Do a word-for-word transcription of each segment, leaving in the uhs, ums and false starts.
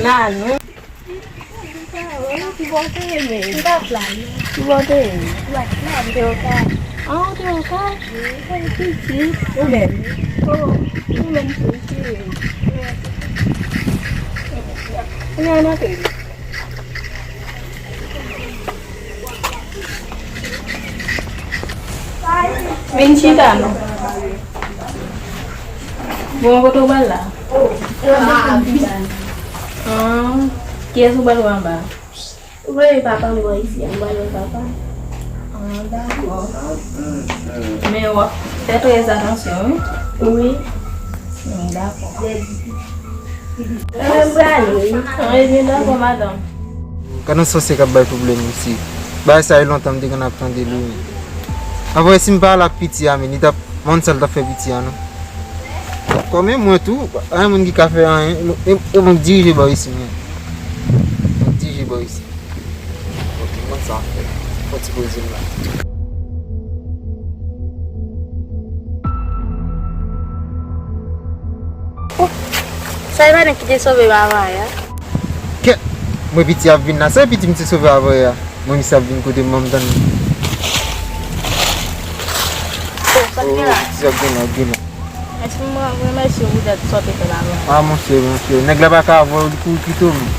Nan nou. Ki bò w te ye, men? M pa t la, non. Ki bò w te ye? M pa t la, m te okay. Ah, ou te okay? Wi. Ou pitit, ou bèl. Oh, ou menm tou, cheri. Kounye a n antre. Vin chita non. Bon, kote w pral la? Ah, kiyès ou pral wè anba? Ou pral wè papa m bò isi a, m pral wè papa m. Ah, dakò. Men w ap fè trè atansyon, wi. Wi. Hmm, dakò. Mwen prale, wi. Ebyen, dakò, madanm. Gad yon sòsye k ap bay pwoblèm isi. Bagay sa yo lontan m te konn ap tande l, wi. Anvan, si m pa al ak piti a, men li t ap, m konn sa l t ap fè piti a, non. Kòm e mwen tou, pa gen moun ki ka fè anyen, e, e mwen k dirije bò isi, men. Mwen k dirije bò isi. Ok, m konn sa m ap fè. Fò ti poze m la. Sa e pa nèg ki te sove m avanyè a? Kèt! Mwen piti ap vin la. Sa e piti m te sove avanyè a? Mwen misye ap vin kote m, ban m tann li. Oh, sa k gen la? Oh, piti ap vin la, ap vin la. Mèsi, mwen remèsye w poutèt sa w te fè la avanyè. Ah, monchè, monchè. Nèg la pa ka avè w, li kouri kite w, men.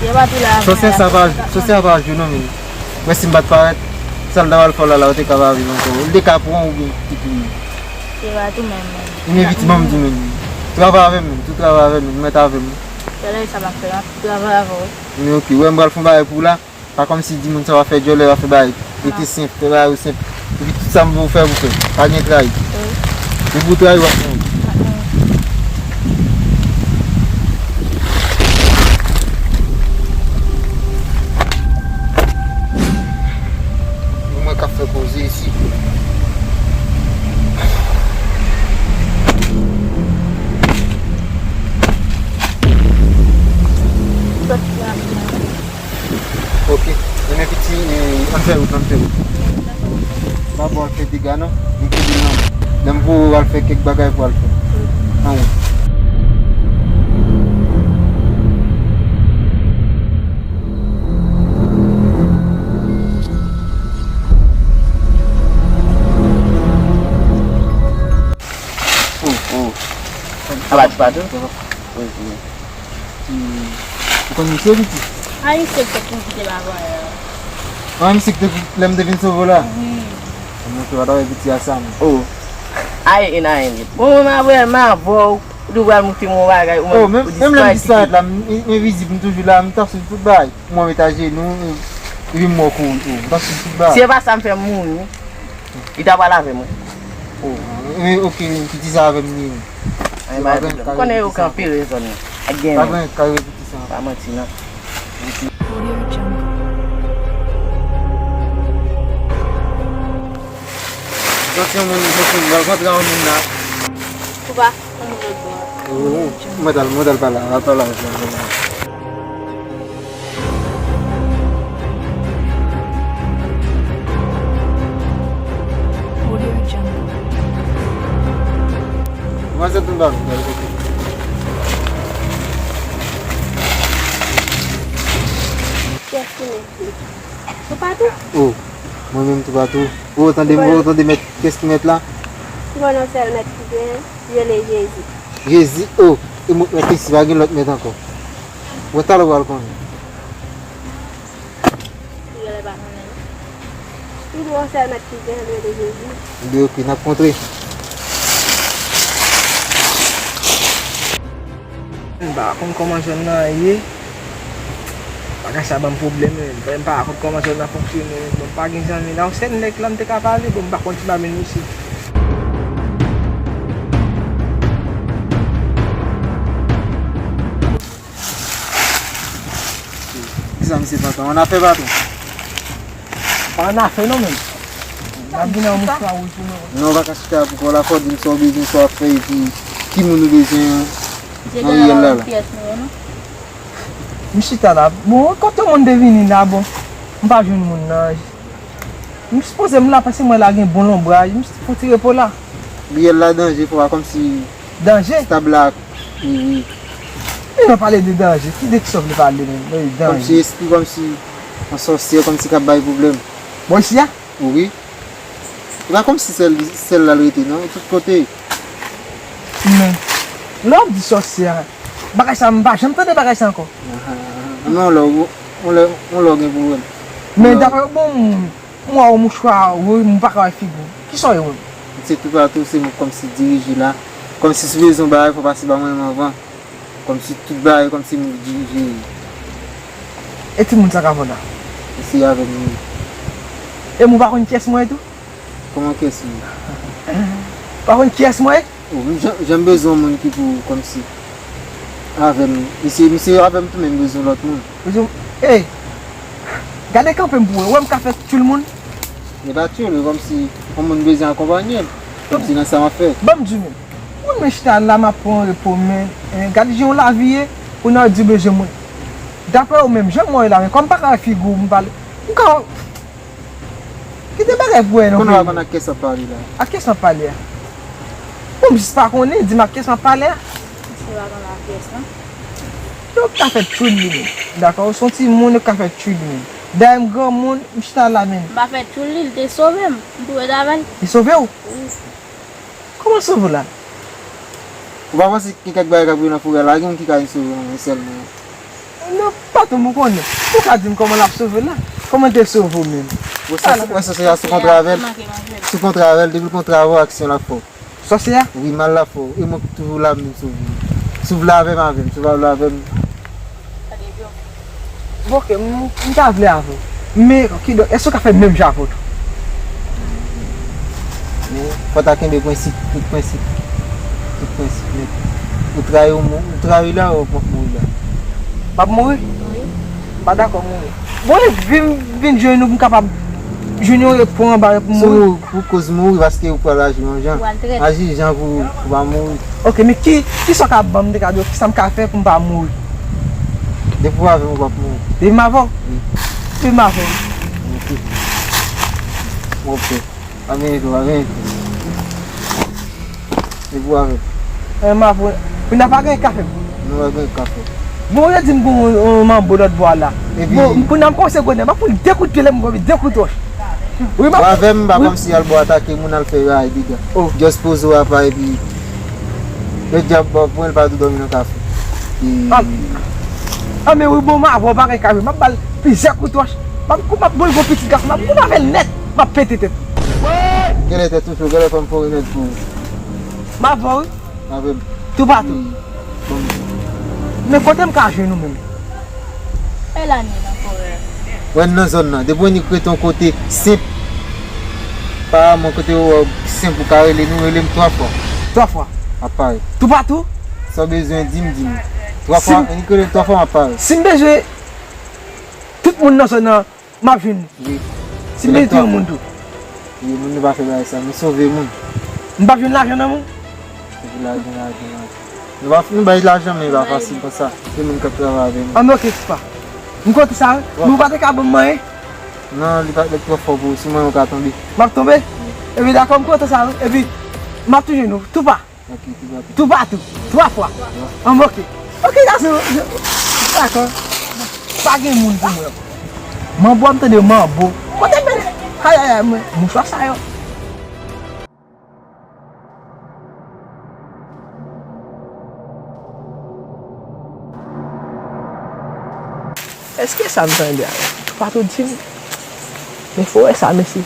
Yo pa tou la avanyè a. Sòsyè sa pa, sòsyè a pa jwe non, men. Mwen si m pa t parèt, sa l ta pral fè w la, la, ou te ka pa viv ankò. Ou te ka pran oubyen kite w. Se pa tou menm, menm. Ebyen piti, ban m di w menm. Travay avè m menm, tou travay avè m menm, mèt avè m. Talè sa m ap fè, m ap travay avè w. Men ok, ou wè m pral fè yon bagay pou w la. Pa kòmsi di moun sa w ap fè djòlè, w ap fè bagay. Rete senp, fè bagay ou senp. Epi tout sa m pou w fè, pou w fè. Pa gen trayi. Wi. Depi w trayi, w ap trayi. Mwen k ap fè koze isi. Ok. Ebyen piti, eh, ann fè wout, ann fè wout. Pa ba w al fè dega non. M konnen non. Lè m voye w al fè kèk bagay pou w al fè. Ann wout. Oh, oh. Aba ti patou? Wi, wi. Hmm. Ou konn misye, piti? A, misye k te kite m avanyè a. A, misye k te, lè m te vin sove w la? Wi. Mwen te pa ta wè piti a sa, men. Oh. Ayen, ayen. Bon, mwen, mwen, mwen, mwen, avè w, ou te pral moute m yon bagay, ou menm, ou disparèt. Oh, menm, menm lè m disparèt la, m, m envizib, m toujou la, m t ap swiv tout bagay. Mwen met ajenou, epi m wè w kouri, oh, m t ap swiv tout bagay. Si se pa sa, m fè m mouri, wi. Li ta pral avè mwen. Oh, e, ok, piti sa avè m li ye. Anyen, pa gen pwoblèm. M konnen yo kanpe rezon nan. Ak gen pa gen ka repete sa. Pa manti non. Attention, moun, moun, moun, pral kontre yon moun la. Ou pa, yon moun lòt bò a. Oh, mwen t al, mwen t al pale, al pale avèk li. Manzè tonbe avèk bèl kote. Kiyès ki mèt li? Toupatou? Oh, mwen menm Toupatou. Ou tande, ou tande mèt, kiyès ki mèt la? Mwen nan sèl mèt ki gen, li rele Jezi. Jezi, oh, e mwen mèt isi, pa gen lòt mèt ankò. Mwen talè w al konnen. Li genlè pa konnen non. Li di yon sèl mèt ki gen, li rele Jezi. Ebyen ok, n ap kontre. M pa konn kòman zòn nan ye. Bagay sa ban m pwoblèm, men m pa konn kòman zòn nan fonksyone, men bon, m pa gen zanmi la. Yon sèl nèg la m te ka pale, bon, m pa konn si m pa vin osi. Kisa misye patwon? Annafè patwon? Pa annafè non menm. N ap vin an mouchwa wouj pou mwen. Non, w pa ka chita pou kò w la, fò w di m sa w bezwen, sa w ap fè, epi ki moun ou bezwen nan riyèl la la. M chita la. Bon, kote moun te vini la, bon. M pa jwenn moun nan. M sipoze m la paske mwen la gen bon lonbraj. M fon ti repo la. Riyèl la danje, fò pa kòmsi danje? Stab la, wi, wi. Li nan pale de danje. Ki de kisa w vle pale menm? De danje. Kòmsi espri, kòmsi yon sòsyè, kòmsi k ap bay pwoblèm. Bò isi a? Wi. E pa kòmsi sèl, sèl la l rete, non. Tout kote. Men, lè w ap di sòsyè a, bagay sa, m pa janm tande bagay sa ankò. Aha, aha. Non, lè w, yon lè, yon lè w gen pwoblèm. Men dapre, bon, m, m wè w mouchwa, wi, m pa ka wè figi w. Kisa w ye menm? Se toupatou, se mwen kòmsi dirije la. Kòmsi si w bezwen yon bagay, fò w pase ba mwen menm anvan. Kòmsi tout bagay, kòmsi m dirije. E timoun sa k ap vòlè? Se avè m li ye. E m ou pa konn kiyès mwen ye tou? Kòman kiyès ou ye? Ou pa konn kiyès mwen ye? O, m jan, jan m bezwen yon moun ki pou kòmsi avè m. Misye, misye avè m tou, men m bezwen lòt moun. Bezwen, ey! Gade kanpe m pou wè, ou wè m ka fè tchoul moun? E pa tchoul, kòmsi yon moun bezwen akonpanye l. Kòmsi nan sa m ap fè. Ban m di w menm. Mwen, men chita la, m ap pran repo, men, en, gade jan yon lavi ye, ou nan di bezwen mwen. Dapre ou menm, jan mwen ye la, men kòm m pa ka wè figi w, m pale. M ka, kite bagay pou wè non. Kounye a w ap konn ak kiyès w ap pale la? Ak kiyès m ap pale a? Bon, m jis pa konnen, di m ak kiyès m ap pale a. Misye pa konn ak kiyès, non. Yo ka fè tchoul li menm. Dakò, ou se yon timoun, yo ka fè tchoul li menm. Dayè m granmoun, m chita la, men. M pa fè tchoul li, li te sove m. M tou ret avè l. Li sove w? Wi. Kòman sove w la? Ou pa panse gen kèk bagay k ap rive nan forè la, gen moun ki ka vin sove w, men sèlman. Non, patwon m, ou konnen. Ou ka di m kòman l ap sove w la? Kòman l te sove w menm? Wè sa, wè sa, se sou kontra avè l. Sou kontra avè l, depi l kontra avè w, aksyon l ap fè w. Sòsyè a? Wi, mal l ap fè w. E mwen ki toujou la, m vin sove w. Si w vle avè m, avè m. Si w pa vle avè m, Bon, ok, m, m ta vle avè w. Men, kidonk, èske w ka fè menm jan avè w tou? Men, fò w ta kenbe prensip, tout prensip. Tout prensip, nèt. Ou trayi, ou mou-, ou trayi la, ou p ap mouri la. M ap mouri? Wi. M pa dakò mouri. Bon, e vin, vin jwenn ou pou m kapab jwenn yon repo anba pou m mouri. Si w mouri, pou koz mouri, paske ou pral aji yon jan. Ou pral trèt. Aji jan pou, pou w pa mouri. Ok, men ki, kisa w ka ban m de kado, kisa m ka fè pou m pa mouri? Depi w avè m, ou p ap mouri. Depi m avè w? Wi. Depi m avè w. Ok. Ok. Pa gen efò, pa gen efò. Depi w avè m. E, m avè w. Kounye a pa gen kafe m. Non, pa gen kafe. Bon, yo di m gon yon manbo lòt bò a la. Epi bon, kounye a m kòmanse konnen, m ap pran de kout pye, lè m pran de kout wòch. Wi, m ap. Ou avè m, m pa kòmsi al bò atake moun, al fè yo ay dega. Oh. Just poze w apa epi lè dyab ba w pwen, l pa dwe dòmi nan kafe. E ah, ah, men wi, bon, m avè w, pa gen kafe. M ap ba l plizyè kout wòch. M ap, m ap ba l gon pitit gason, m ap kounye avè l nèt. M ap pete tèt. Genlè tèt ou cho, genlè fò m fore nèt pou ou. M avè w, wi. Avè m. Toupatou. Wi. Bon. Men kote m ka jwenn ou menm? E la nou nan forè. Wè n nan zòn nan. Depi w annik rete yon kote senp. Paraman kote yo wè w senp ou ka rele nou, rele m twa fwa. Twa fwa? M ap parèt. Toupatou? Sa w bezwen di m, di m. Twa fwa, annik rele m twa fwa, m ap parèt. Si m bezwen tout moun nan zòn nan, m ap jwenn ou. Wi. Si m bezwen yon moun tou. Wi, moun yo pa fè bagay sa, nou sove moun. M p ap jwenn lajan nan men w? Epi lajan, lajan, lajan. Nou pa, nou bay lajan, men e pa fasil konsa. Se moun k ap travay avè nou. An, ok, Toupa. M kontan sa, wi. Men ou pa te ka ban m manyen? Non, li pa t twò fò pou ou, si w manyen ou ka tonbe. M ap tonbe? Epi dakò, m kontan sa, wi. Epi m ap toujou nou. Toupa. Ok, toupatou. Toupatou. Twa fwa. An, ok. Ok, gason. Dakò. Pa gen moun pou mwen. Manbo, m tande manbo. Kote men? Ayayay, mwen. Mouchwa sa yo. Èske sa m tande a, Toupatou di m? Men forè sa, mesye.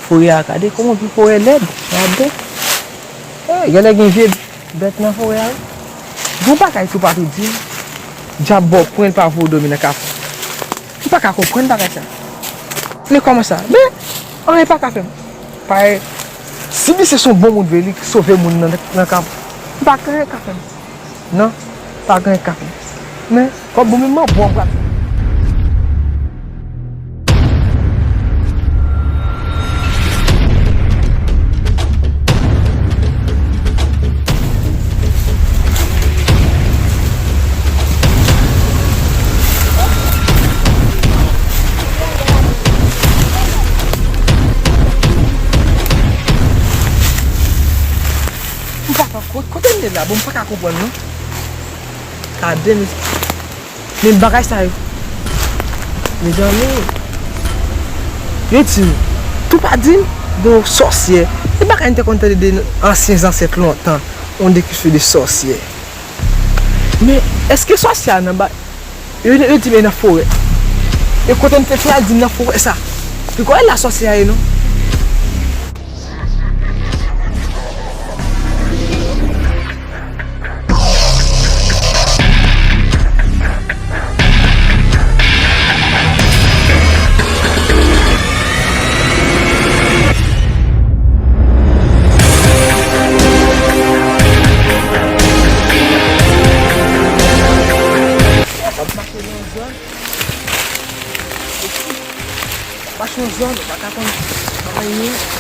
Forè a, gade kòman pi forè lèd. Gade. Eh, genlè gen vye bèt nan forè a, wi. Gon bagay Toupatou di m. Dyab ba w pwen, l pa voye w dòmi nan kafe. M pa ka konprann bagay sa. Men kòman sa? Men, anyen pa ka fè m. Parèy, si misye se yon bon moun vre, li sove moun nan, nan kafe. M pa gen anyen ka fè m. Non, pa gen kafe. Men, kòb bon, men manbo m pral fè. M pa ka, ko-, kote m ye la? Bon, m pa ka konprann, non. Gade, men, men bagay sa yo. Mezanmi, yo di m, tou pa di m, gen yon sòsyè. E bagay m te konn tande de ansyen zansèt lontan, yon de ki se de sòsyè. Men, èske sòsyè a nan ba-, yo, yo di m e nan forè. E kote m te fè a di m nan forè sa. Piko e la sòsyè a ye non. Sa ap mache nan zòn. Mache nan zòn, ou pa ka konn anyen.